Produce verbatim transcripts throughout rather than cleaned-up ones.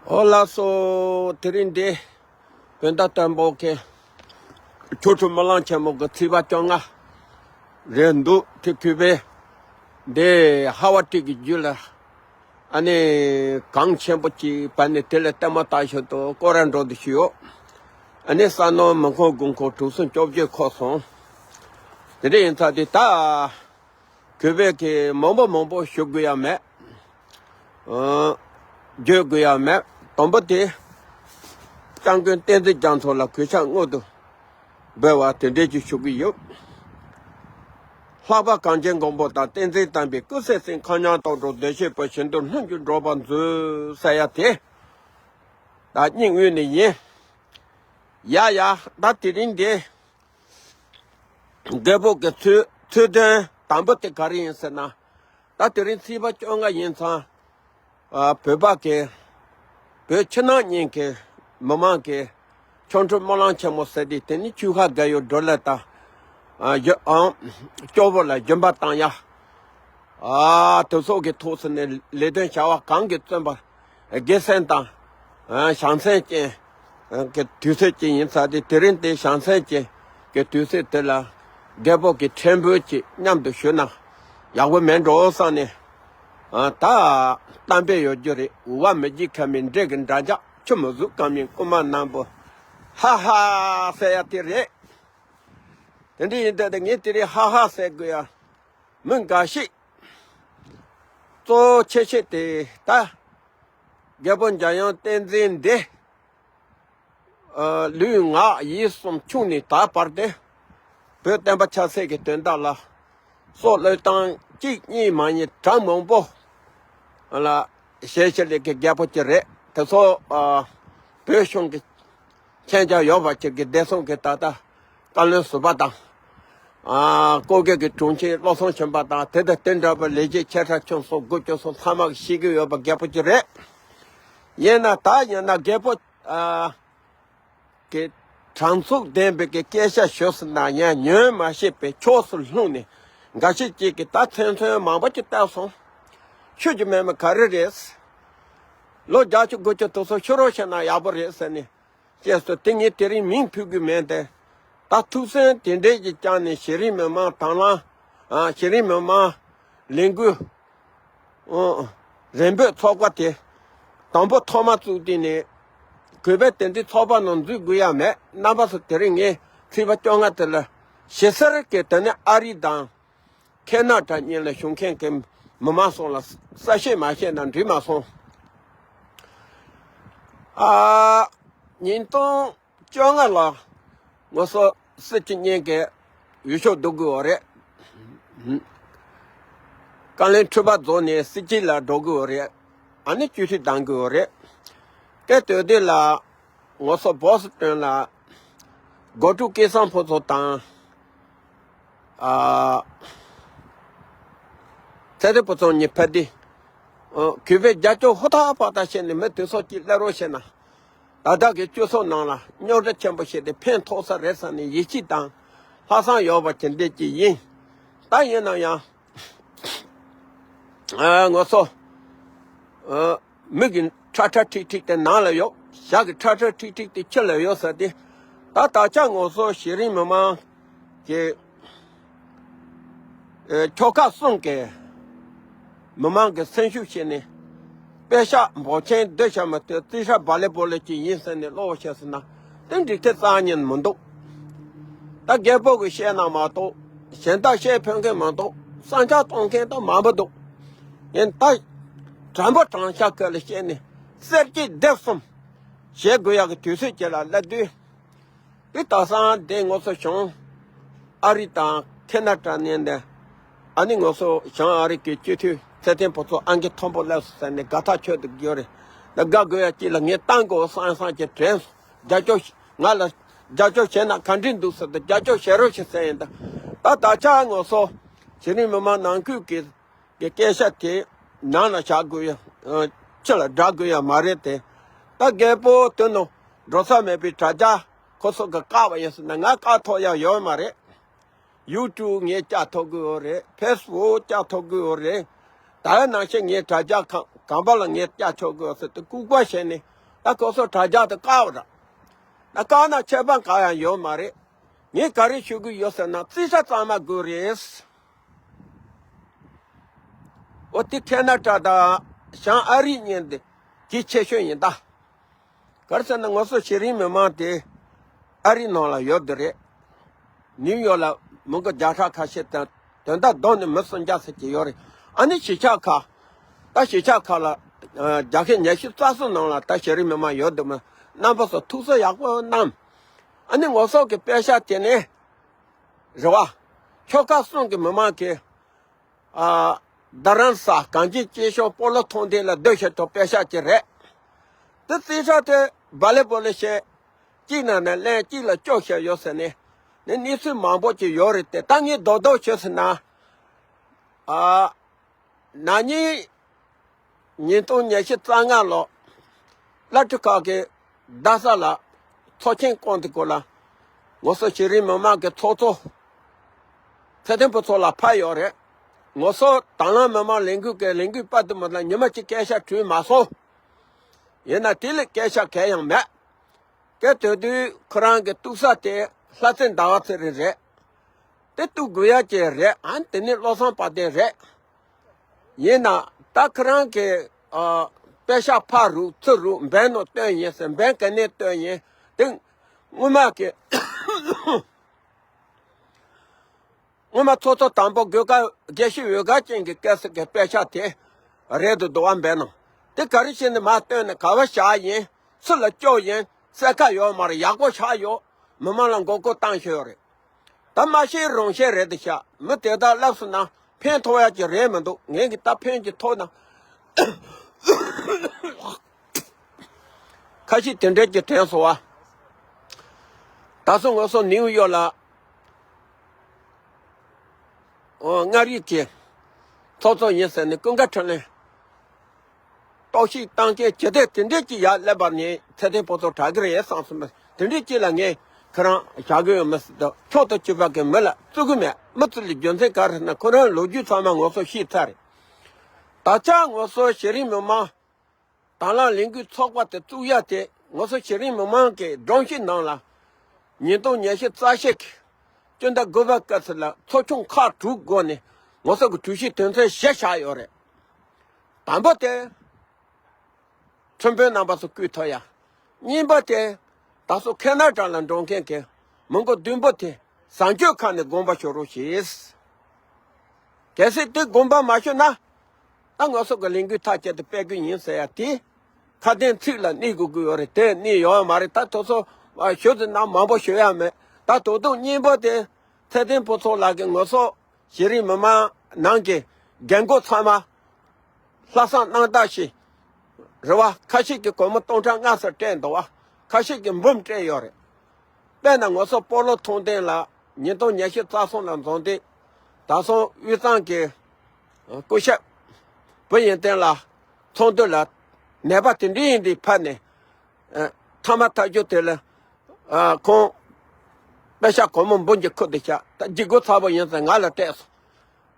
ཨོ་ལགས་སོ། དེ་རིང་འདི་བོད་ཟླ་དང་པོ་གི་ཆོ་འཕྲུལ་སྨོན་ལམ་ཆེན་མོ་གི་ཚེས་པ་བཅོ་ལྔ་རེད་འདུག་དེ་གུས་པས་འདི་ཧ་བ་ཏི་གི་རྒྱུད་ལ་ཨ་ནི་གངས་ཆེན་པོ་གཅིག་བབས་ནས་དེ་ལ་ལྟད་མོ་ལྟ་ཞོར་དུ་སྐོར་ར་འགྲོ་འདུག་ཞུས་ཡོད། ཨ་ནི་ས་ནོར་མི་ཁོམ་དགུན་ཁོམ་དྲུག་གསུམ་བཅོ་བརྒྱད་འཁོར་སོང་། དེ་འདྲ་ཡིན་ཙང་དེ་ད། གུས་པས་ཀྱི་མང་པོ་མང་པོ་ཞུ་དགོས་ཡ་མེད། ཨ། བརྗོད་དགོས་ཡ་མེད། དང་པོ་དེ། སྐྱབས་མགོན་བསྟན་འཛིན་རྒྱ་མཚོ་ལ་གུས་ཕྱག་སྔོན་དུ་འབུལ་བ་དེ་འདྲས་ཅིག་ཞུ་གི་ཡོད། ལྷག་པར་གངས་ཅན་མགོན་པོ་དང་བསྟན་འཛིན་དམ་པའི་སྐུ་ཚེ་བརྟན། མཁའ་མཉམ་སྟོང་གྲོགས་བདེ་གཤེགས་ཕུར། བཞིན་དུ་ལྷུན་གྱིས་གྲུབ་པར་མཛོད་ཟེར་ཡ་དེ། ད་སྙིང་དབུས་ནས་ཡིན། ཡ་ཡ། ད་དེ་རིང་འདི། རྒད་པོ་གི་ཚུལ་ཚུལ་དོན་དང་པོ་དེ་ག་རེ་ཡིན་ཟེར་ན། ད་དེ་རིང་ཚེས་པ་བཅོ་ལྔ་ཡིན་ཙང་། ཨ། བོད་པ་གི་བོད་ཕྱི་ནང་གཉིས་ཀྱི་མི་མང་གི་ཆོ་འཕྲུལ་སྨོན་ལམ་ཆེན་མོ་ཟེར་དུས་དེ་ནི་ཆོས་ཁ་རྒས་ཡོལ་བགྲོ་གླེང་དང་། ཨ། ཡོ་ཨང་། སྐྱོ་བོ་ལ་སྦྱིན་པ་བཏང་ཡ། ཨ། དེ་སོགས་ཀྱི་ཐོག་སུ་ནས་ལས་དོན་བྱ་བ་གང་གིས་བརྩམས་པ། དགེ་མཚན་དང་། ཨ། བྱང་སེམས་ཅན་གྱི་དུས་ཚོད་ཅིག་ཡིན་ཙང་དེ་དེ་རིང་དེ་བྱང་སེམས་ཅན་གྱི་དུས་ཚོད་དེ་ལ་རྒད་པོ་གི་ཕྲན་བུ་ཅིག་མཉམ་དུ་ཞུས་ན་ཡག་པོ་མེད་འགྲོ་བསམ་ནས། ཨ། ད་གཏམ་དཔེ་ཡོད་རྒྱུ་རེད། འུར་བ་མི་བརྗེད་ཁ་མའི་འབྲས་ཀྱི་འདྲ་འཇགས། ཆུ་མི་ཟུག་སྐར་མའི་སྐུལ་མ་ནག་པོ། ཧ་ཧ་ཟེར་ཡ་དེ་རེད། དེ་འདྲ་ཡིན་དུས་ངས་དེ་རིང་ཧ་ཧ་ཟེར་དགོས་ཡ། མི་འགའ་ཞིག་གཙོ་བོ་ཆེ་ཤོས་དེ་ད། རྒད་པོ་འཇམ་དབྱངས་བསྟན་འཛིན་འདི། ཨ། ལུས་ངག་ཡིད་གསུམ་ཆུང་ནས་ད་བར་དུ་བོད་བསྟན་པ་ཆབ་སྲིད་ཀྱི་དོན་དག་ལ་སྲོག་བློས་བཏང་གཅིག་གཉིས་མ་ཡིན་གྲངས་མང་པོ་ལ་ཞལ་ཕྱེ་ལས་ཀྱི་རྒད་པོ་ཅིག་རེད། དེ་ཚོ། ཨ། བོད་གཞུང་གི་མཁྱེན་རྒྱ་ཡོད་པ་ཅིག་གི་བདེ་སྲུང་གི་ད་ལྟ་བཀའ་བློན་ཟུར་པ་དང་། ཨ། སྐུ་སྒེར་གྱི་དྲུང་ཆེ་བློ་བཟང་ཆོས་འཕེལ་དང་དེ་དང་དེ་འདྲ་བའི་ལས་བྱེད་ཆེ་ཕྲ་ཆུང་གསུམ་དགུ་བཅུ་སོགས་ཚང་མ་གིས་ཤེས་ཀྱི་ཡོད་པ་རྒད་པོ་ཅིག་རེད། ཡིན་ན་ད་ཡིན་ན་རྒད་པོ། ཨ། གི་དྲང་ཚུགས་ལྡན་པའི་གི་སྐད་ཆ་ཞུ་ཟེར་ན་ཡང་ཉན་མ་ཤེས་པའི་ཕྱོགས་སུ་ལྷུང་ནས། འགའ་ཤས་ཅིག་གིས་ད་ཚུན་ཚོད་མང་པོ་ཅིག་བལྟས་སོང་། ཆོས་ཀྱི་མེད་མ་ག་རེ་རེད། ལོ་བརྒྱད་ཅུ་དགུ་བཅུ་དེ་ཚོ་ཤོར་རོགས་བྱས་ན་ཡག་པོ་རེད་ཟེར་ནས་བཤད་སོང་། དེ་ངས་དེ་རིང་མིང་ཕུད་རྒྱུ་མེད་དེ། ད་ཐུགས་སེམས་དེ་འདྲས་ཀྱི་བཅངས་ནས་གཞི་རིམ་མི་མང་དང་བླངས། ཨ། གཞི་རིམ་མི་མང་ལས་འགུལ། ཨོ། རིམ་པས་ཚོགས་པ་དེ་དང་པོ་ཐོག་མ་བཙུགས་དུས་ནས་གུས་པས་དེ་འདྲའི་ཚོགས་པ་ནང་འཛུལ་དགོས་ཡ་མེད། རྣམ་པ་ཚོ་དེ་རིང་ངས་ཚེས་པ་བཅོ་ལྔ་དེ་ལ་ཞེ་སེར་གྱི་དེ་ནས་ཨ་རི་དང་ཁེ་ན་ཌ་གཉིས་ལ་བཞུགས་མཁན་གྱི་མི་མང་ཚོ་ལ་གསལ་བཤད་མ་བྱས་ན་འགྲིག་མ་སོང་། ཨ། ཉིས་སྟོང་བཅོ་ལྔ་ལ་ང་ཚོ་སྲིད་སྤྱི་གཉིས་ཀྱི་འོས་ཤོག་བསྡུ་དགོས་པ་རེད། བཀའ་བློན་ཁྲི་པ་རྫོགས་ནས་སྲིད་སྤྱི་ལ་འགྲོ་དགོས་པ་རེད། ཨ་ནི་སྤྱི་འཐུས་གདམ་དགོས་པ་རེད། སྐབས་དེ་དུས་ལ་ང་ཚོ་བྷོ་སི་ཊོན་ལ་སྒོ་ཕྲུག་སྐལ་བཟང་ཕུན་ཚོགས་དང་། ཨ། ཚེ་རིང་ཕུན་ཚོགས་གཉིས་ཕ་དི། ཨ། གུས་པས་རྒྱབ་སྐྱོར་ཧུར་ཐག་པ་ཐག་བྱས་ནས་མི་དེ་ཚོ་གཅིག་སླེབས་རོགས་བྱས་ན། ད་ལྟ་གི་སྤྱི་ཚོགས་ནང་ལ་རྙོག་དྲ་ཆེན་པོ་ཞིག་དེ་ཕན་ཐོགས་ས་རེད་བསམ་ནས་ཡིད་ཆེས་དང་ལྷག་བསམ་ཡོད་པ་ཅིག་འདི་གཅིག་ཡིན། ད་ཡིན་ན་ཡང་། ཨ། ང་ཚོ། ཨ། མིག་གི་ཁྲ་ཁྲ་ཁྲིག་ཁྲིག་དེ་ནང་ལ་ཡོད། ཞྭ་གི་ཁྲ་ཁྲ་ཁྲིག་ཁྲིག་དེ་ཕྱི་ལ་ཡོད་ཟེར་ཏེ། ད་ད་ཆ་ང་ཚོ་གཞི་རིམ་མི་མང་གི། ཨེ། ཁྱོ་ག་གསུམ་གྱི་མི་མང་གི་སེམས་ཤུགས་བྱས་ནས། པད་ཤག་འབོར་ཆེན་སྡོད་བྱ་མི་ཐུབ། རྩིས་ཧྲ་བ་ལེ་བོ་ལེ་ཅིག་ཡིན་ཟེར་ནས་ལོག་བཤད་ཟེར་ན། དེ་འགྲིག་ཐེ་རྩ་ཉན་མི་འདུག་ད་རྒད་པོ་གིས་བཤད་ན་མ་གཏོགས་གཞན་དག་བཤད་ཕོད་མཁན་མི་འདུག་བསམ་འཆར་གཏོང་མཁན་ད་མང་པོ་འདུག་ཡིན་ད། དྲང་པོ་དྲང་བཞག་གི་ལ་བཤད་ནས་གསེར་གྱི་ལྡེབས་གསུམ་བྱེད་དགོས་ཡག་གི་དུས་ཚོད་ཅིག་ལ་སླེབས་དུས། དེ་ད་སང་དེ་ང་ཚོ་བྱང་ཨ་རི་དང་ཁེ་ན་ཌ་ནས་འདི། ཨ་ནི་ང་ཚོ་བྱང་ཨ་རི་གི་སྤྱི་འཐུས་ཚེ་བརྟན་ཕུན་ཚོགས་ཨང་ཀི་མཐོན་པོ་སླེབས་སོང་ཟེར་ནས་དགའ་ཐག་ཆོད་དུ་གྱུར་རེད། ད་དགའ་དགོས་ཡ་གཅིག་ལ་ངས་བཏང་དགོས་བསམ་བསམ་གྱི་དྲན་སོང་། རྒྱབ་སྐྱོར། ང་ལ་རྒྱབ་སྐྱོར་བྱས་ན་ག་འདྲ་འདུག་ཟེར་དུས་རྒྱབ་སྐྱོར་བྱེད་རོགས་བྱེད་ཟེར་ཡིན། ད་ད་ད་ཆ་ང་ཚོ་གཞི་རིམ་མི་མང་ནང་ཁུལ་གྱི་གི་སྐད་ཆ་དེ་ནང་ལ་བཞག་དགོས་ཡ། ཨ། ཕྱི་ལ་བསྒྲགས་དགོས་ཡ་མ་རེད་དེ། ད་རྒད་པོ་དེ་ནང་འགྲོ་ས་མེད་པའི་དྲ་རྒྱ་ཁོ་ཚོ་གི་བཀག་པ་ཡིན་ཟེར་ན་ང་བཀག་ཐུབ་ཡ་ཡོད་མ་རེད། ཡུ་ཊུབ་ངས་བཀྱག་ཐུབ་ཀྱི་ཡོད་རེད། ཕེ་སི་བུག་བཀྱག་ཐུབ་ཀྱི་ཡོད་རེད། ད་ནང་བཞིན་ངས་དྲ་རྒྱ་གང་གང་པ་ལ་ངས་བཀྱག་ཆོག་གི་ཡོད་ཟེར་དུས་ལྐུགས་པ་བྱས་ནས་ ད་ཁོ་ཚོ་དྲ་རྒྱ་དེ་བཀག་པ་ར། ད་བཀག་ན་ཁྱད་པར་གང་ཡང་ཡོད་མ་རེད། ངས་ག་རེ་ཞུ་གི་ཡོད་ཟེར་ན་རྩིས་ཁྲ་གཙང་མ་དགོས་རེད། འོ་དེ་ཁེ་ན་ཌ་དང་བྱང་ཨ་རི་གཉིས་འདི་གལ་ཆེ་ཤོས་ཡིན་ད། ག་རེ་ཟེར་ན་ང་ཚོ་གཞི་རིམ་མི་མང་དེ་ཨ་རི་ནང་ལ་ཡོད་དེ་རེད། ནིའུ་ཡོག་ལ་མི་མགོ་བརྒྱ་ཕྲག་ཁ་ཤས་དང་དོན་དག་བསྡོམས་ནས་མི་སུམ་བརྒྱ་ཟེར་གྱི་ཡོད་རེད། ཨ་ནི་གཞིས་ཆགས་ཁག་ད་གཞིས་ཆགས་ཁག་ལ་ཨ་རྒྱལ་ཁབ་ཉི་ཤུ་རྩ་གསུམ་ནང་ལ་ད་གཞི་རིམ་མི་མང་ཡོད་དུ་མི་རྣམ་པ་ཚོ་ཐུགས་གསོ་ཡག་པོ་གནང་། ཨ་ནི་ང་ཚོ་གི་པད་ཤག་དེ་ནི་རེད་བ། ཆོལ་ཁ་གསུམ་གི་མི་མང་གི་ཨ་རྡ་རམ་ས་གངས་ཅན་སྐྱིད་གཤོངས་སྤོ་ལོ་མཐོང་ལྡན་ལ་སྡོད་ཤེས་ཐོག་པད་ཤག་ཅིག་རེད། དེ་རྩིས་ཁྲ་དེ་བ་ལེ་བོ་ལེ་བཤད། གཅིག་ནང་ནས་ལན་གཅིག་ལ་སྐྱོ་ཤས་ཡོད་ཟེར་ནས། ནི་གནས་ཚུལ་མང་པོ་ཅིག་ཡོད་རེད་དེ་ད་ངས་རྡོག་རྡོག་ཤོད་ཟེར་ན། ཨ། ན་ནིང་ཉིས་སྟོང་ཉི་ཤུ་རྩ་ལྔ་ལོ། བླ་སྤྲུལ་ཁག་གིས་རྡ་ས་ལ་ཚོགས་ཆེན་བསྐོངས་དེ་སྐོར་ལ། ང་ཚོ་གཞི་རིམ་མི་མང་གི་ཚོགས་གཙོ་ཚེ་བརྟན་ཕུན་ཚོགས་ལགས་ཕེབས་ཡོད་རེད། ང་ཚོ་དང་བླངས་མི་མང་ལས་འགུལ་གྱི་ལས་འགུལ་པ་དུ་མ་ལ་ཉི་མ་གཅིག་སྐད་ཆ་དྲིས་མ་སོང་། ཡིན་ན་དེ་ལས་སྐད་ཆ་གང་ཡང་མེད། སྐད་དོད་དུས་ཁོ་རང་གི་གཏུག་ས་དེ་ལྷ་རྩེ་ཟླ་བ་ཚེ་རིང་རེད། དེ་གཏུག་དགོས་ཡ་ཅིག་རེད། ཨ་ནི་དེ་ནི་བློ་བཟང་དཔལ་ལྡན་རེད། ཡིན་ན་ད་ཁོ་རང་གི་ཨ་པད་ཤག་ཕར་རུག་ཚུར་རུག་འབེན་ནོ་སྟོན་ཡིན་ཟེར་འབེན་ག་ནས་སྟོན་ཡིན། དེ་སྔོན་མ་གི་སྔོན་མ་ཚོགས་གཙོ་དང་པོ་དགོས་གལ་དགེ་བཤེས་འོད་དཀར་ཅན་གྱི་སྐད་ཟེར་གི་པད་ཤག་དེ་རེད་དུ་འདུག་བ་འབེན་ནོ། དེ་ག་རེ་བྱས་ནས་མར་སྟོན་ནས་ག་བ་བཞག་ཡིན། སུ་ལ་སྐྱོ་ཡིན། གསལ་ཁ་ཡོད་མ་རེད། ཡག་པོ་ཆགས་ཡོད། མི་མང་ལ་མགོ་སྐོར་བཏང་ཤོད་རེད། ད་མ་ཤེས་རང་ཤེས་རེད་དེ་ཤག་མི་དེ་དག་ལབ་སོང་ན་ཕན་ཐོགས་ཡ་ཅིག་རེད་མི་འདུག་ངས་གི་ད་ཕན་ཅིག་ཐོགས་ན། ཁ་ཤས་དེ་འདྲས་ཀྱི་དྲན་སོང་བ། ད་སོ་ང་སོ་ནིའུ་ཡོག་ལ། ཨོ་མངའ་རིས་ཀྱི་ཚོགས་གཙོ་ཡིན་ཟེར་ནས་ཀུན་དགའ་འཕྲིན་ལས། རྟོག་ཞིབ་བཏང་མཁན་ཇི་ལྟར་དེ་འདྲས་ཀྱི་ཡར་སླེབས་པ་ནས་ཚེ་བརྟན་ཕུན་ཚོགས་དྲག་གི་རེད་བསམ་སོང་། དེ་འདྲས་ཀྱི་ལ་ངས་ཁོ་རང་བཞག་གི་ཡོད་མི་སྲིད་དོ། ཕྱོགས་དང་གཅིག་པ་གི་མི་ལ་བཙུགས་གི་མེད། མི་བཙུགས་ལ་རྒྱུ་མཚན་ག་རེ་ཟེར་ན་ཁོ་རང་ལོ་རྒྱུས་ཚང་མ་ངོ་སོ་ཤེས་ཚར་རེད། ད་ཆ་ངོ་སོ་གཞི་རིམ་མི་མང་དང་བླངས་ལས་འགུལ་ཚོགས་པ་དེ་བཙུགས་ཡ་དེ་ངོ་སོ་གཞི་རིམ་མི་མང་གི་སྒྲོམ་གཞི་ནང་ལ་ཉིས་སྟོང་ཉི་ཤུ་རྩ་བཞི་གི་སྤྱི་ཟླ་དགུ་པ་སྐབས་སུ་ལ་ཚོགས་ཆུང་ཁག་དྲུག་སྒོ་ནས་ངོ་སོ་གི་གྲོས་གཞི་དོན་ཚན་བཞི་བཞག་ཡོད་རེད། དང་པོ་དེ། ཁྲིམས་དཔོན་རྣམ་པ་ཚོ་བསྐོས་ཐུབ་ཡ། གཉིས་པ་དེ། ད་སོ་ཁེ་ན་ཌ་ལ་འགྲོ་མཁན་གྱི་མི་མགོ་བདུན་པོ་དེ་བཟང་སྤྱོད་ཁང་ནས་དགོངས་པ་ཞུ་རོགས་ཞེས། གལ་སྲིད་དེ་དགོངས་པ་མ་ཞུ་ན། ད་ང་ཚོ་གི་ལས་འགུལ་མཐའ་གཅིག་ཏུ་སྤེལ་རྒྱུ་ཡིན་ཟེར་ཡ་དེ། ཁ་དན་ཚིག་ལ་གནས་དགོས་ཀྱི་ཡོད་རེད། དེ་གནས་ཡོད་མ་རེད། ད་དེ་ཚོ་ཞུ་ཟིན་ན་མང་པོ་ཞུ་ཡ་མེད། ད་དོ་དོ་གཉིས་པོ་དེ་ཚེ་བརྟན་ཕུན་ཚོགས་ལགས་ཀྱི་ངོ་སོ་གཞི་རིམ་མི་མང་ནང་གི་རྒན་རྒོན་ཚང་མ་ལྷག་བསམ་རྣམ་དག་ཞིག་རེད་བ། ཁ་ཤས་ཀྱིས་སྒོར་མོ་སྟོང་ཕྲག་ལྔ་ཙམ་སྤྲད་འདུག་བ། ཁ་ཤས་ཀྱིས་འབུམ་སྤྲད་ཡོད་རེད། དཔེར་ན་ངོ་སོ་སྤོ་ལོ་མཐོང་ལྡན་ལགས་ཉིས་སྟོང་ཉི་ཤུ་རྩ་གསུམ་ལ་འཛོམས་ཏེ། ད་སོང་དབུས་གཙང་གི་སྐུ་ཞབས་བུ་ཡོན་ཏན་ལགས་ཚོགས་འདུ་ལ་ནད་པ་དེ་འདྲ་ཡིན་དུས་ཕར་ནས་ཐ་མ་ཐག་གཅོད་དེ་ལ་ཁོང་པད་ཤག་སྒོར་མོ་འབུམ་གཅིག་ཁུར་དེ་ཤག་ད་ལྗིད་ཁོག་ཚ་པོ་ཡིན་ཟེར་ང་ལ་སྤྲད་སོང་།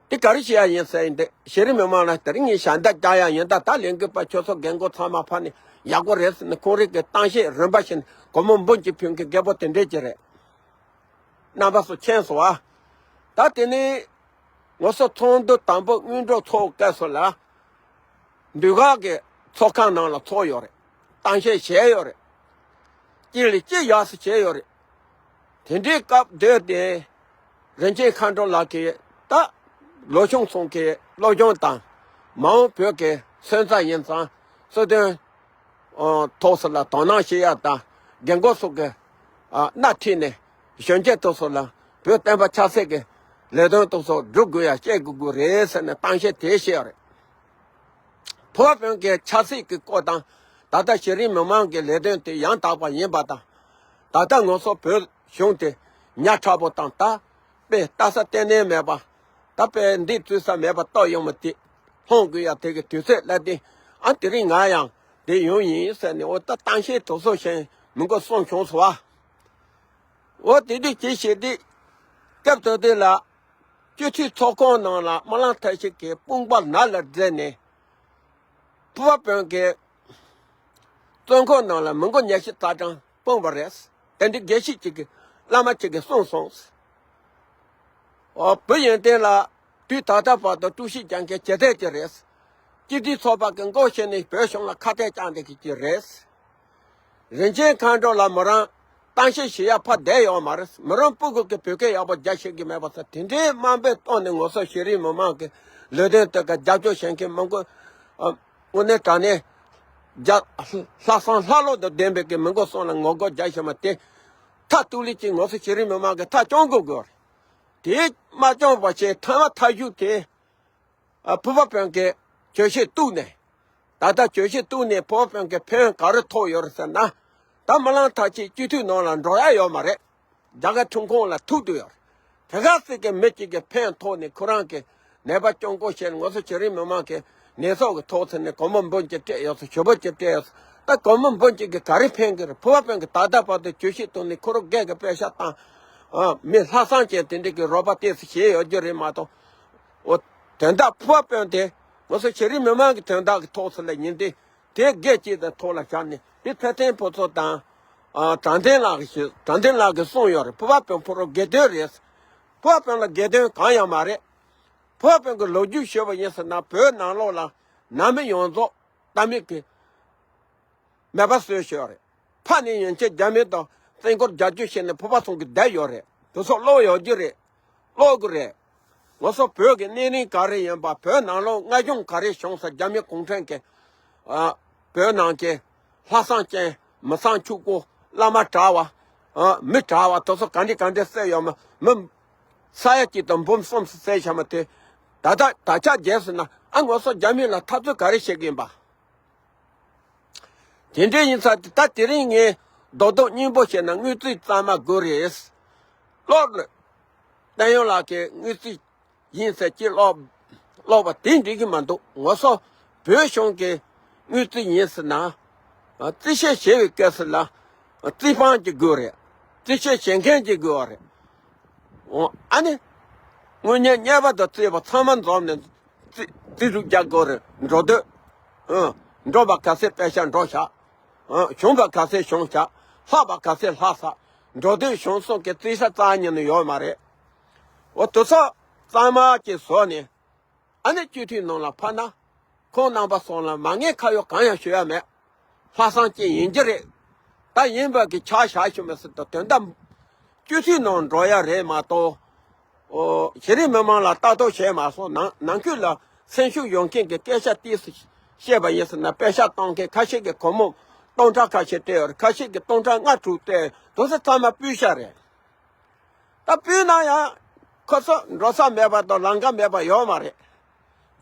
དེ་ག་རེ་བྱེད་ཡ་ཡིན་ཟེར་ཡིན་ཏེ་གཞི་རིམ་མི་མང་ལ་དེ་རིང་ངས་ཞལ་འདེབས་རྒྱག་ཡ་ཡིན། ད་ད་ལས་འགུལ་པ་ཁྱོད་ཚོ་རྒན་རྒོན་ཚང་མ་ཕར་ནས་ཡག་པོ་རེད་ཟེར་ནས་ཁོང་རང་གི་གཏམ་བཤད་རིམ་པ་བཞིན་སྒོར་མོ་འབུམ་གཅིག་ཕུལ་མཁན་རྒད་པོ་དེ་འདྲས་ཅིག་རེད། རྣམ་པ་ཚོ་མཁྱེན་སོང་ཨ། ད་དེ་ནས་ངོ་སོ་ཚོགས་འདུ་དང་པོ་སྔོན་འགྲོ་ཚོགས་སྐབས་སུ་ལ་འདུས་ཁང་གི་ཚོགས་ཁང་ནང་ལ་ཚོགས་ཡོད་རེད། གཏམ་བཤད་བྱས་ཡོད་རེད། གཅིག་ལས་གཅིག་ཡག་སེ་བྱས་ཡོད་རེད། དེ་འདྲའི་སྐབས་སྡོད་དེ། རིན་ཆེན་མཁའ་འགྲོ་ལགས་ཀྱིས་ད་ལོ་ཆུང་ཚོ་གི་སློབ་སྦྱོང་དང་། མ་འོངས་བོད་ཀྱི་སོན་རྩ་ཡིན་ཙང་སྲོལ་རྒྱུན་ཐོག་སོ་ལ་དོ་སྣང་བྱེད་ཡ་དང་། རྒན་རྒོན་སོགས་ཀྱི་སྣ་ཁྲིད་ནས་གཞོན་སྐྱེས་ཐོག་སོ་ལ་བོད་བསྟན་པ་ཆབ་སྲིད་ཀྱི་ལས་དོན་ཐོག་སོ་སྒྲུབ་དགོས་ཡ་བཤད་དགོས་དགོས་རེད་ཟེར་ནས་གཏམ་བཤད་དེ་བྱས་ཡོད་རེད། བོད་བོན་གྱི་ཆབ་སྲིད་ཀྱི་སྐོར་དང་། ད་ལྟ་གཞི་རིམ་མི་མང་གི་ལས་དོན་དེ་ཡང་དག་པ་ཡིན་པ་དང་། ད་ལྟ་ང་ཚོ་བོད་གཞུང་དེ་ཉག་ཕྲ་པོ་དང་ད་དཔེ་ལྟ་ས་ལྟ་ནས་མེད་པ། ད་དཔེ་འདི་བཙུགས་ས་མེད་པ་རྟོགས་ཡོང་མི་དེ་སློང་དགོས་ཡ་དེ་གི་དུས་ཚོད་སླེབས་ཏེ། ཨ་དེ་རིང་ང་ཡང་དེ་ཡོང་ཡིན་ཟེར་ནས་འོ་ད་གཏམ་བཤད་དེ་ཚོ་བྱས་མི་མགོ་སོང་བྱུང་སོང་བ། འོ་དེ་དུས་ཅི་བྱེད་དུས། སྐབས་དེ་དུས་ལ། སྤྱི་འཐུས་ཚོགས་ཁང་ནང་ལ་སྨོན་ལམ་ཐབས་ཤེས་ཀྱི་དཔུང་པ་ནར་ལ་འཛེགས་ནས། བོད་པ་བོན་གྱི་ བཙོན་ཁང་ནང་ལ་མི་མགོ་ཉི་ཤུ་རྩ་གྲངས་སྤུངས་པ་རེད། དེ་འདྲའི་དགེ་བཤེས་གཅིག་གིས་བླ་མ་གཅིག་གིས་གསུངས་སོང་། ཨོ་བུ་ཡོན་ཏན་ལགས་དུས་ད་ལྟ་བར་དུ་དཀྲུག་ཤིང་རྒྱག་མཁན་ཇེ་དལ་གྱི་རེད། སྤྱི་འཐུས་ཚོགས་པ་གི་མགོ་བྱས་ནས་བོད་གཞུང་ལ་ཁ་གཏད་བཅག་བསྡད་ཀྱི་རེད། རིན་ཆེན་མཁའ་འགྲོ་ལ་མོ་རང་གཏམ་བཤད་བྱེད་ཡ་ཕར་བསྡད་ཡོད་མ་རེད། མོ་རང་སྤུ་གུ་གི་བོད་སྐད་ཡག་པོ་རྒྱག་ཤེས་ཀྱི་མེད་པ་ཟེར། དེ་འདྲའི་དམའ་འབེབས་བཏང་ནས་ང་ཚོ་གཞི་རིམ་མི་མང་གི་ལས་དོན་དེ་ག་རྒྱབ་སྐྱོར་བྱེད་མཁན་མང་པོ། ཨ། དངོས་གནས་དྲང་གནས་རྒྱ་ལྷག་བསམ་ལྷག་བློ་དང་ལྡན་པའི་གི་མི་མགོ་གསུམ་ལ་ངོ་རྒོལ་རྒྱག་བཞིན་པ་དེ་མཐའ་གཏུགས་ལེན་གྱིས་ང་ཚོ་གཞི་རིམ་མི་མང་གི་མཐའ་སྐྱོང་དགོས་དགོས་རེད། དེ་མ་སྐྱོང་བ་བྱས་ཐ་མ་མཐའ་གཞུག་དེ། ཨ། ཕུར་པ་དཔོན་གྱིས་གྱོད་གཞི་གཏུགས་ནས། ད་ལྟ་གྱོད་གཞི་གཏུགས་ནས་ཕུར་པ་དཔོན་གྱི་ཕན་ག་རེ་ཐོགས་ཡོད་རེད་ཟེར་ན། ད་མི་ལང་ཐག་ཆོད་སྤྱི་འཐུས་ནང་ལ་འགྲོ་ཡ་ཡོད་མ་རེད། རྒྱ་གར་ཁྲིམས་ཁང་ལ་ཐུག་འདུག་ཡོད་རེད། དེ་ག་ཚོད་ཀྱི་མི་གཅིག་གི་ཕན་ཐོགས་ནས་ཁོ་རང་གི་ནད་པ་སྐྱོང་སྐོར་བྱས་ནས་ང་ཚོ་གཞི་རིམ་མི་མང་གི་ནད་ཚོགས་ཀྱི་ཐོག་ཚུད་ནས་སྒོར་མོ་འབུམ་གཅིག་སྤྲད་ཡོད་ཚོད། ཞོ་ཕོར་གཅིག་སྤྲད་ཡོད་ཚོད། ད་སྒོར་མོ་འབུམ་གཅིག་གིས་ག་རེ་ཕན་གི་རེད། ཕུར་པ་དཔོན་གྱིས་ད་ལྟ་བར་དུ་གྱོད་གཞི་གཏུགས་ནས་ཁོ་རང་སྒེར་གྱི་པེ་ཤག་བཏང་། ཨ། མི་ལྷག་བསམ་ཅན་དེ་འདྲ་གི་རོགས་པ་ཏོག་ཙམ་བྱས་ཡོད་རྒྱུ་རེད་མ་གཏོགས། འོ། དོན་དག་ཕུར་པ་དཔོན་དེ་ང་ཚོ་གཞི་རིམ་མི་མང་གི་དོན་དག་གི་ཐོག་ཚུད་ལ་ཡིན་ཏེ། དེ་སྒེར་གཅིག་དང་ཐོག་ལ་བཞག་ནས་དེ་ཚེ་བརྟན་ཕུན་ཚོགས་དང་། ཨ། དྲང་བདེན་ལགས་ཀྱིས་ཞུ། དྲང་བདེན་ལགས་ཀྱིས་གསུངས་ཡོད་རེད། ཕུར་པ་དཔོན་ཕུ་རོ་དགེ་འདུན་རེད། ཕུར་པ་དཔོན་ལ་དགེ་འདུན་གང་ཡང་མ་རེད། ཕུར་པ་དཔོན་གྱི་ལོ་རྒྱུས་ཞུས་པ་ཡིན་ཟེར་ན་བོད་ནང་ལོགས་ལ་ནང་མི་ཡོངས་རྫོགས་རྟ་མི་གི་མེད་པ་བཟོས་ཤོག་རེད། ཕ་ནས་ཡན་ཆད་རྒྱ་མི་དང་བཙན་སྐོར་རྒྱག་རྒྱུ་བྱས་ནས་ཕུར་པ་ཚང་གི་བསྡད་ཡོད་རེད། དེ་ཚོ་ཀློག་ཡོད་རྒྱུ་རེད། ཀློག་དགོས་རེད། ང་ཚོ་བོད་ཀྱི་གནས་རིམ་ག་རེ་ཡིན་པ། བོད་ནང་ལོགས་མངའ་གཞུང་ག་རེ་བྱུང་ས། རྒྱ་མི་གུང་ཁྲན་གྱི། ཨ། བོད་ནང་གི་ལྷག་བསམ་ཅན། མི་བཟང་ཕྱུག་པོ། བླ་མ་གྲྭ་བ། ཨ། མི་གྲྭ་བ་དེ་ཚོ་ག་འདྲ་ག་འདྲ་བསད་ཡོད་མ། མི་ས་ཡ་གཅིག་དང་འབུམ་གསུམ་ཙམ་བསད་བཞག་མ་དེ། ད་ལྟ་ད་ཆ་བརྒྱབ་ཟེར་ན། ཨ། ང་ཚོ་རྒྱ་མི་ལ་འཐབ་རྩོད་ག་རེ་བྱེད་ཀྱི་ཡིན་པ། དེ་འདྲ་ཡིན་ཙང་ད་དེ་རིང་ངས་རྡོག་རྡོག་སྙིང་པོ་བྱས་ན་དངུལ་རྩིས་གཙང་མ་དགོས་རེད། ཀློག་རེད། བསྟན་ཡོན་ལགས་ཀྱིས་དངུལ་རྩིས་ཡིན་ཟེར་གྱི་ཀློག་ཀློག་པ་དེ་འགྲིག་གི་མ་འདུག་ང་ཚོ་བོད་གཞུང་གི་དངུལ་རྩིས་ཡིན་ཟེར་ན། རྩིས་བཤེར་བྱེད་པའི་སྐབས་སུ་ལ་རྩིས་དཔང་ཅིག་དགོས་རེད། རྩིས་བཤེར་བྱེད་མཁན་ཅིག་དགོས་པ་རེད། འོ། ཨ་ནི། དངུལ་གཉེར་གཉེར་པ་དང་རྩིས་པ་ཚང་མ་འཛོམས་ནས་རྩིས་རྩིས་ཟུར་རྒྱག་དགོས་རེད། འགྲོ་སྡོད། ཨ། འགྲོ་བ་ག་ཚད་པེ་ཤག་འགྲོ་བཞག་ཨ། བྱུང་བ་ག་ཚད་བྱུང་བཞག་ལྷག་པ་ག་ཚད་ལྷག་ས། འགྲོ་སྡོད་བྱུང་སོང་གི་རྩིས་ས་རྩ་ཉིད་ནས་ཡོད་མ་རེད། འོ། དེ་ཚོ་གཙང་མ་ཅིག་བཟོས་ནས། ཨ་ནི་སྤྱི་འཐུས་ནང་ལ་ཕར་ན། ཁོང་རྣམ་པ་ཚོ་ལ་མ་ངན་ཁ་གཡོག་གང་ཡང་ཞུ་ཡ་མེད། ལྷག་བསམ་ཅན་ཡིན་གྱི་རེད། ད་ཡིན་པ་གི་ཆ་བཞག་ཞུ་མི་སྲིད་དོ། དོན་དག་སྤྱི་འཐུས་ནང་འགྲོ་ཡ་རེད་མ་གཏོགས། ཨོ། གཞི་རིམ་མི་མང་ལ་ལྟ་རྟོག་བྱས་མ་སོང་། ནང་ནང་ཁུལ་ལ་སེམས་ཤུགས་ཡོད་མཁན་གྱི་སྐད་ཆ་ཏོག་ཙམ་བཤད་པ་ཡིན་ཟེར་ན། པེ་ཤག་གཏོང་མཁན་ཁ་ཤས་ཀྱིས་སྒོར་མོ་སྟོང་ཕྲག་ཁ་ཤས་སྤྲད་ཡོད་རེད། ཁ་ཤས་ཀྱིས་སྟོང་ཕྲག་ལྔ་དྲུག་སྤྲད་ཡོད། དེ་ཚོ་ཚང་མ་སྤུས་ཤ་རེད། ད་སྤུས་ན་ཡང་ཁོ་ཚོ་འགྲོ་ས་མེད་པ་དང་ལམ་ཁ་མེད་པ་ཡོད་མ་རེད།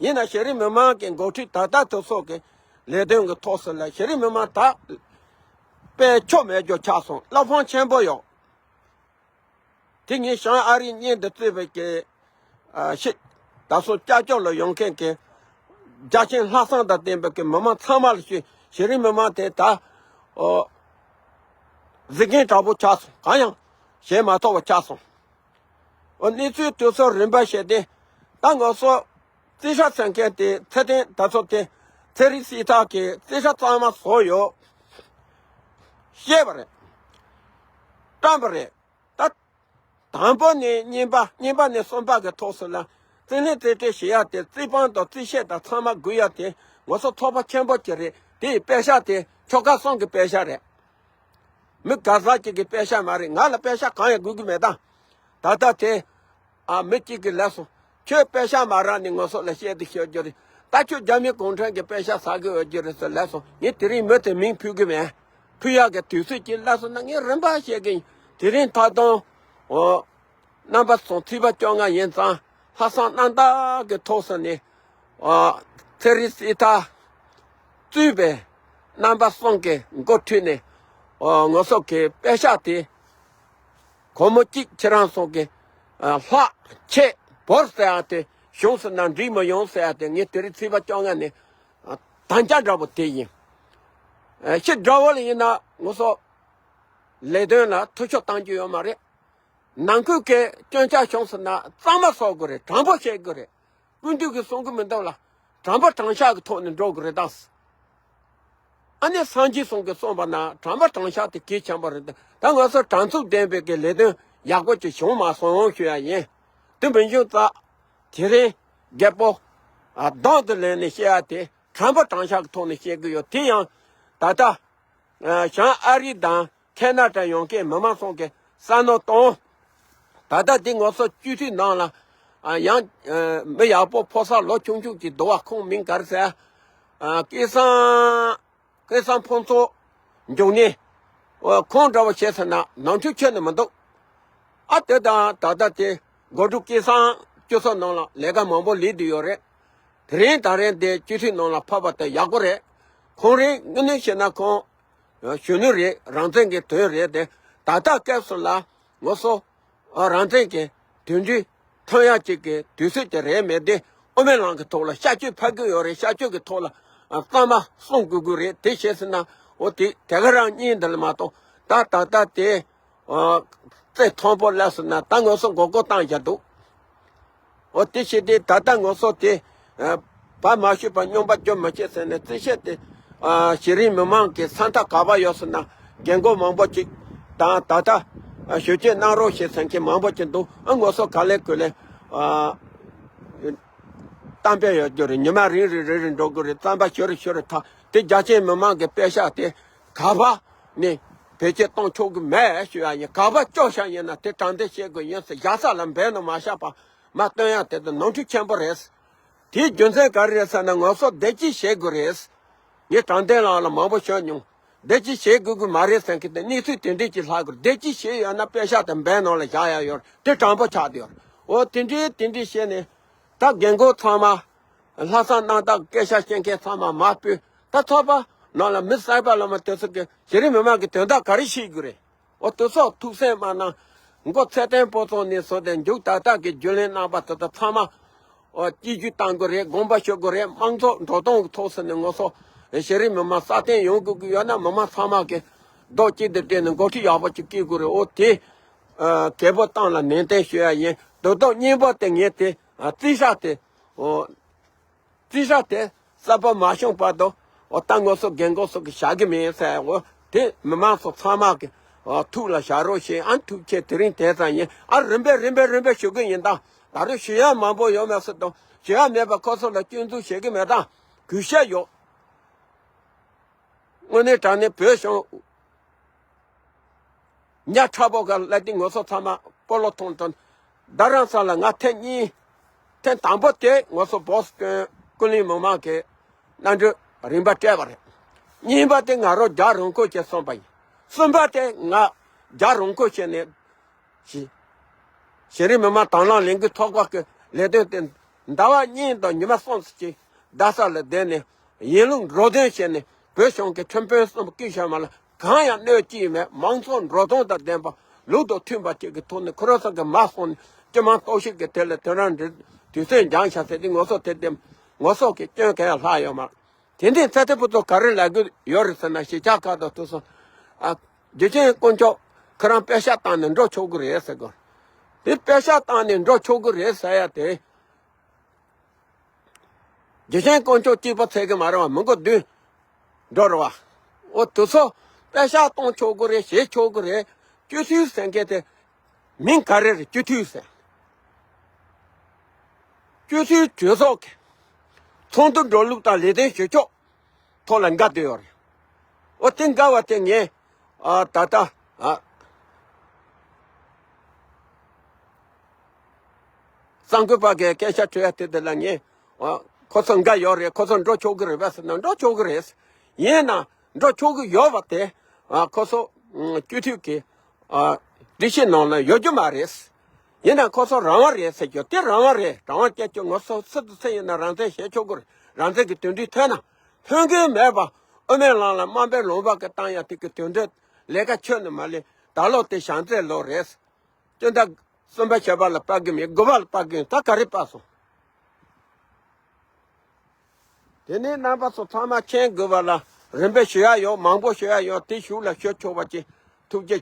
ཡིན་ན་གཞི་རིམ་མི་མང་གི་འགོ་ཁྲིད་ད་ལྟ་དེ་ཚོ་གི་ལས་དོན་གྱི་ཐོག་སུ་ལ་གཞི་རིམ་མི་མང་ད་དཔེ་ཆོ་མེད་རྒྱུ་ཆགས་སོང་། བློ་ཕམ་ཆེན་པོ་ཡོད། དེ་ངས་བྱང་ཨ་རིའི་བརྙན་དུ་བཙུགས་པའི་གི། ཨ། ཤི། ད་སོ་ཀྱག་ཀྱོག་ལ་ཡོང་མཁན་གྱི་རྒྱ་ཆེན་ལྷག་བསམ་དང་ལྡན་པའི་གི་མི་མང་ཚང་མ་ལ་ཞུ། གཞི་རིམ་མི་མང་དེ་ད། ཨོ། གཟིགས་མཁན་དྲག་པོ་ཆགས་སོང་། གང་ཡང་བྱེད་མ་ཐུབ་པ་ཆགས་སོང་། ཨོ། གནས་ཚུལ་དེ་ཚོ་རིམ་པ་བྱས་ཏེ། ད་ང་ཚོ་རྩིས་ཁྲ་འཚོལ་མཁན་དེ་ཚེ་བརྟན་ད་ཚོ་དེ་ཚེ་རིང་སྲིད་ཐར་གྱིས་རྩིས་ཁྲ་གཙང་མ་བཟོས་ཡོད། བཤད་པ་རེད། བཀྲམ་པ་རེད། ད། དང་པོ་ནས་གཉིས་པ། གཉིས་པ་ནས་གསུམ་པ་གི་ཐོག་སུ་ལ་རྩིས་ལེན་རྩིས་སྤྲོད་བྱེད་ཡ་དེ། རྩིས་དཔང་དང་རྩིས་བཤེར་དང་ཚང་མ་དགོས་ཡ་དེ་ང་ཚོ་ཚོགས་པ་ཆེན་པོ་གཅིག་རེད། དེ་ཡི་པེ་ཤག་དེ་ཆོལ་ཁ་གསུམ་གྱི་པེ་ཤག་རེད། མི་ག་ཟག་ཅིག་གི་པེ་ཤག་མ་རེད། ང་ལ་པེ་ཤག་གང་ཡང་དགོས་ཀྱི་མེད་ད། ད་ལྟ་དེ། ཨ། མི་གཅིག་གིས་ལབ་སོང་། ཁྱོད་པེ་ཤག་མ་རག་ནས་ང་ཚོ་ལ་བཤད་དེ་ཤོད་རྒྱུ་རེད། ད་ཁྱོད་རྒྱ་མི་གུང་ཁྲན་གྱི་པེ་ཤག་ཟ་གི་ཡོད་རྒྱུ་རེད་ཟེར་ལབ་སོང་། ངས་དེ་རིང་མི་དེ་མིང་ཕུད་ཀྱི་མེད། ཕུད་ཡག་གི་དུས་ཚོད་ཅིག་སླེབས་སོང་ན་ངས་རིམ་པ་བཤད་གི་ཡིན། དེ་རིང་ད་དུང་། ཨོ། རྣམ་པ་ཚོ་ཚེས་པ་བཅོ་ལྔ་ཡིན་ཙང་ལྷག་བསམ་རྣམ་དག་གི་ཐོག་སོང་ནས། ཨོ། ཚེ་རིང་སྲིད་ཐར་གཙོས་པའི་རྣམ་པ་གསུམ་གྱི་འགོ་ཁྲིད་ནས། ཨོ། ང་ཚོ་གི་པེ་ཤག་དེ། སྒོར་མོ་གཅིག་ཁྱེད་རང་ཚོ་གི། ཨ། ལྷག་ཆད་བོར་ཟེར་ཡ་དེ། བྱུང་ཟེར་ན་འགྲིག་མི་ཡོང་ཟེར་ཡ་དེ། ངས་དེ་རིང་ཚེས་པ་བཅོ་ལྔ་ནས། ཨ། དམ་བཅའ་འདྲ་པོ་དེ་ཡིན། ཨ། ཕྱི་དགྲ་བོ་ལ་ཡིན་ན་ང་ཚོ་ལས་དོན་ལ་ཐུབ་ཤོར་གཏང་རྒྱུ་ཡོད་མ་རེད། ནང་ཁུལ་གྱི་སྐྱོན་ཆ་བྱུང་ཟེར་ན་གཙང་མ་བཟོ་དགོས་རེད། དྲང་པོ་བྱེད་དགོས་རེད། སྐུ་མདུན་གྱིས་གསུང་གི་མི་འདུག་ལ། དྲང་པོ་དྲང་བཞག་གི་ཐོག་ནས་འགྲོ་དགོས་རེད་ད། ཨ་ནི་སངས་རྒྱས་གསུམ་གྱིས་གསུངས་པ་ན་དྲང་པོ་དྲང་བཞག་དེ་གལ་ཆེན་པོ་རེད། ད་ང་ཚོ་དྲང་ཚུགས་ལྡན་པའི་གི་ལས་དོན་ཡག་པོ་ཅིག་བྱུང་མ་སོང་ཞུ་ཡ་ཡིན། དེ་མིན་བྱུང་ཙང་དེ་རིང་རྒད་པོ་ཨ་གདོང་དུ་ལེན་ནས་བཤད་ཡ་དེ་དྲང་པོ་དྲང་བཞག་གི་ཐོག་ནས་བཤད་གི་ཡོད། དེ་ཡང་ད་ལྟ་ཨ་བྱང་ཨ་རི་དང་ཁེ་ན་ཌ་ཡོང་མཁན་མི་མང་ཚོ་གི་བསམ་བློ་གཏོང་། ད་ལྟ་འདི་ང་ཚོ་སྤྱི་འཐུས་ནང་ལ་ཨ་ཡང་ཨ་མི་ཡག་པོ་ཕོ་གསར་ལོ་ཆུང་ཆུང་གི་འདུག་བ། ཁོང་མིང་ག་རེ་ཟེར། ཨ་སྐལ་བཟང་སྐལ་བཟང་ཕུན་ཚོགས་འབྱུང་གནས། ཨ་ཁོང་འདྲ་བོ་བྱས་ཟེར་ན་ནོར་འཁྲུལ་ཁྱོན་ནས་མི་འདུག་ཨ་དེ་དང་ད་ལྟ་དེ་སྒོ་ཕྲུག་སྐལ་བཟང་སྤྱི་ཚོགས་ནང་ལ་ལས་ཀ་མང་པོ་ལས་བསྡད་ཡོད་རེད། དེ་རིང་ད་རིང་དེ་སྤྱི་འཐུས་ནང་ལ་ཕབ་པ་དེ་ཡག་པོ་རེད། ཁོང་རང་དངོས་གནས་བཤད་ན་ཁོང་གཞོན་ནུ་རེད། རང་བཙན་གྱི་དོན་རེད་དེ། ད་ལྟ་སྐབས་སུ་ལ་ང་ཚོ་རང་བཙན་གྱི་དོན་འགྲུལ་ཐོན་ཡག་ཅིག་གི་དུས་ཚོད་དེ་རེད་མེད་དེ། དབུ་མའི་ལམ་གྱི་ཐོག་ལ་བྱ་སྤྱོད་ཕར་གི་ཡོད་རེད། བྱ་སྤྱོད་ཀྱི་ཐོག་ལ་གཙང་མ་སྲུང་དགོས་ཀྱི་རེད། དེ་བྱས་ཟིན་ན་འོ་དེ་དེ་ག་རང་གཉིས་འདི་ལ་མ་གཏོགས་ད་ད་ལྟ་དེ་རྩེ་མཐོན་པོ་སླེབས་སོང་ན་ད་ང་ཚོ་མགོ་སྐོར་བཏང་བཞག་འདུག་འོ་དེ་བྱས་ཏེ་ད་ལྟ་ང་ཚོ་དེ་ཨ་བར་མ་ཞུས་པར་རྙོག་པ་རྒྱུ་མི་བྱེད་ཟེར་ནས་རྩིས་བཤད་དེ། ཨ་གཞི་རིམ་མི་མང་གི་ས་མཐའ་ག་པར་ཡོད་སོང་ན་རྒན་རྒོན་མང་པོ་ཅིག་དང་ད་ལྟ་ཨ་ཞུ་སྐྱོན་གནང་རོགས་ཞེས་ཟེར་མཁན་མང་པོ་ཅིག་འདུག་ཨ་ང་ཚོ་ག་ལེ་གུ་ལེ་ཨ་གཏམ་དཔེ་ཡོད་རྒྱུ་རེད། ཉི་མ་རིང་རིང་རིང་རིང་འགྲོ་དགོས་རེད། རྩམ་པ་ཤོར་རེ་ཤོར་རེ་ཐག་དེ་རྒྱ་ཆེའི་མི་མང་གི་པད་ཤག་དེ་ག་པར་ནས་བེད་སྤྱོད་གཏོང་ཆོག་གི་མེད་ཞུ་ཡ་ཡིན། ག་པར་བཅོལ་བཞག་ཡིན་ན་དེ་དྲང་བདེན་བཤད་དགོས་ཡིན་ཟེར། བཞག་ས་ལ་འབད་ནོ་མ་བཞག་པ་མ་སྟོན་ཡ་དེ་དང་ནོར་འཁྲུལ་ཆེན་པོ་རེད། དེའི་རྒྱུ་མཚན་ག་རེ་རེད་ཟེར་ན་ང་ཚོ་བདེ་སྐྱིད་བྱེད་དགོས་རེད། ངས་དྲང་བདེན་ལགས་ལ་མང་པོ་ཤོད་མྱོང་། བདེ་སྐྱིད་བྱེད་དགོས་ཀྱི་མ་རེད་ཟེར་མཁན་དེ་གནས་ཚུལ་དེ་འདྲས་ཀྱི་ལྷག་དགོས། བདེ་སྐྱིད་བྱེད་ཡོད་ན་པད་ཤག་དེ་འབད་ནང་ལ་བཞག་ཡ་ཡོད་རེད། དེ་དྲང་པོ་ཆགས་བསྡད་ཡོད་རེད། འོ་དེ་འདྲས་དེ་འདྲས་བྱས་ནས་ད་རྒན་རྒོན་ཚང་མ་ལྷག་བསམ་རྣམ་དག་སྐད་ཆ་བཤད་མཁན་ཚང་མ་མར་ཕུད། ད་ཚོགས་པ་ནང་ལ་མི་གསར་པ་ལ་མ་དེ་ཚོ་གི་གཞི་རིམ་མི་མང་གི་དོན་དག་ག་རེ་ཤེས་དགོས་རེད། འོ་དེ་ཚོ་ཐུགས་སེམས་མ་གནང་། མགོ་ཚད་ལྡན་པོ་ཚོ་ནས་བཟོ་སྟེ་མཇུག་ཏག་ཏག་གི་རྒྱུན་ལས་རྣམ་པ་དེ་དག་ཚང་མ་འོ་སྐྱིད་རྒྱུ་བཏང་དགོས་རེད། དགོངས་པ་ཞུ་དགོས་རེད། དམངས་གཙོ་འགྲོ་སྟངས་ཀྱི་ཐོག་ཟེར་ནས་ང་ཚོ་གཞི་རིམ་མི་མང་སྲ་བརྟན་ཡོང་དགོས་ཀྱི་ཡོད་ན་མི་མང་ཚང་མ་གི་རྡོག་གཅིག་ཏུ་སྤྲད་ནས་འགོ་ཁྲིད་ཡག་པོ་ཅིག་བསྐོ་དགོས་རེད། འོ་དེ་གལ་པོ་བཏང་ལ་ནན་ཏན་ཞུ་ཡ་ཡིན། དོ་བདག་གཉིས་པ་དེ་ངས་དེ་རྩིས་ཞག་དེ་འོ། རྩིས་ཞག་དེ་གསར་པ་མ་བྱུང་བར་དུ་འོ་ད་ང་ཚོ་རྒན་རྒོན་ཚོ་གི་བཞག་གི་མིན་ཟེར། འོ་དེ་མི་མང་ཚོ་ཚང་མ་གི་འོ་ཐུགས་ལ་བཞག་རོགས་ཞེས། ཨ་ཐུགས་ཆེ། དེ་རིང་དེ་ཙམ་ཡིན། ཨ་རིམ་པས་རིམ་པས་རིམ་པས་ཞུ་གི་ཡིན། ད་ད་རུང་ཞུ་ཡ་མང་པོ་ཡོད་མ་སྲིད་དང་། ཞུ་ཡ་མེད་པ་ཁོ་ཚོ་ལ་སྐྱོན་འཛུགས་བྱེད་གི་མེད། ད་གུས་ཞབས་ཡོད། དངོས་གནས་དྲང་གནས་བོད་གཞུང་ཉག་ཕྲ་པོ་ག་ལ་དེ་ང་ཚོ་ཚང་མ་སྤོ་ལོ་ཐོང་ཐོང་། རྡ་རམ་ས་ལ་ང་ཐེངས་གཉིས། ཐེངས་དང་པོ་དེ་ང་ཚོ་བོ་སི་ཀོན་ཀུན་གླེང་མི་མང་གི་གནམ་གྲུ་རིམ་པ་སྤྲད་པ་རེད། གཉིས་པ་དེ་ང་རང་རྒྱག་རང་ཁུལ་བྱས་སོང་པ་ཡིན། གསུམ་པ་དེ་ང་རྒྱག་རང་ཁུལ་བྱས་ནས་གཞི་གཞི་རིམ་མི་མང་དང་བླངས་ལས་འགུལ་ཚོགས་པ་གི་ལས་དོན་དེ་ཟླ་བ་གཉིས་དང་ཉི་མ་གསུམ་ཙམ་ཅིག་རྡ་ས་ལ་བསྡད་ནས་ཡིན་ལུགས་འགྲོ་དོན་བྱས་ནས་བོད་གཞུང་གི་ཁྲིམས་དཔོན་གསུམ་བསྐོས་བཞག་མ་ལ་གང་ཡང་གནོད་ཀྱི་མེད། མང་ཚོགས་འགྲོ་སྟངས་དང་ལྡན་པ་ལུགས་དང་མཐུན་པ་ཅིག་གི་ཐོག་ནས་ཁོ་རང་ཚོ་གི་མ་སོང་ནས་སྤྱི་དམངས་རྟོག་ཞིབ་ཀྱི་དེ་ལ་དོན་རང་འབྲེལ་དུས་ཚོད་འགྱངས་བཞག་ཟེར་ཏེ་ང་ཚོ་དེ་དེ་ང་ཚོ་གི་སྐྱོན་གང་ཡང་ལྷག་ཡོད་མ་རེད། དེ་འདྲའི་ཚ་ཐེ་པོ་ཚོ་ག་རེ་ལབ་གི་ཡོད་རེད་ཟེར་ན་གཞིས་ཆགས་ཁག་དང་དུ་སོང་། ཨ་རྒྱུ་ཆེན་དཀོན་མཆོག་ཁོ་རང་པད་ཤག་བཏང་ནས་འགྲོ་ཆོག་གི་རེད་ཟེར་གོ། དེ་པད་ཤག་བཏང་ནས་འགྲོ་ཆོག་གི་རེད་ཟེར་ཡ་དེ། རྒྱུ་ཆེན་དཀོན་མཆོག་གཅིག་པ་ཚད་གི་མ་རེད་བ། མི་མགོ་བདུན་འགྲོ་རེད་བ། འོ་དེ་ཚོ་པད་ཤག་གཏོང་ཆོག་གི་རེད། བྱེད་ཆོག་གི་རེད། སྤྱི་འཐུས་ཟེར་མཁན་དེ་མིང་ག་རེ་རེད། སྤྱི་འཐུས་ཟེར། སྤྱི་འཐུས་གྲོས་ཚོགས་ཀྱི་ཚོགས་འདུ་འགྲོ་ལུགས་དང་ལས་དོན་བྱེད་ཕྱོགས་ཐོག་ལ་འགལ་བསྡད་ཡོད་རེད། འོ་དེ་འགལ་བ་དེ་ངས་ཨ་ད་ལྟ་ཨ་གསར་འགོད་པ་གིས་སྐད་ཆ་དྲི་ཡ་དེ་དེ་ལ་ངས་ཨ་ཁོ་ཚོ་འགལ་ཡོད་རེད། ཁོ་ཚོ་འགྲོ་ཆོག་གི་རེད་པས་ཟེར་ན་འགྲོ་ཆོག་གི་རེད། ཡིན་ན་འགྲོ་ཆོག་གི་ཡོད་པ་དེ་ཨ་ཁོ་ཚོ་ཨ་སྤྱི་འཐུས་ཀྱི་ཨ་སྒྲིག་གཞི་ནང་ལ་ཡོད་རྒྱུ་མ་རེད། ཡིན་ན་ཁོ་ཚོ་རང་དབང་རེད་ཟེར་རྒྱུ་དེ་རང་དབང་རེད། རང་དབང་སྐྱབས་བཅོལ་ང་ཚོ་སུ་དང་སུ་ཡིན་ན་རང་བཙན་བྱེད་ཆོག་གི་རེད། རང་བཙན་གྱི་དོན་འགྲིག་ཐོན་ན་ཐོན་གི་མེད་པ། དབུ་མའི་ལམ་ལ་དམའ་འབེབས་ལུང་པ་གི་བཏང་ཡ་དེ་གི་དོན་འགྲིག་ལས་ཀ་ཁྱོན་ནས་མ་ལས། ད་ལོ་དེ་བྱང་རྩེ་ལོ་རེད། སྤྱི་ཟླ་གསུམ་པ་བཞི་པ་ལ་ཕབ་གི་མེད། དགུ་པ་ལ་ཕབ་གི་ཡིན། ད་ག་རེ་ཕབ་སོང་། དེ་ནས་རྣམ་པ་ཚོ་ཚང་མ་མཁྱེན་དགོས་པ་ལ་རིམ་པས་ཞུ་ཡ་ཡོད། མང་པོ་ཞུ་ཡ་ཡོད། དེ་གཞུག་ལ་ཞུ་ཆོག་པ་ཅིག་ཐུགས་རྗེ་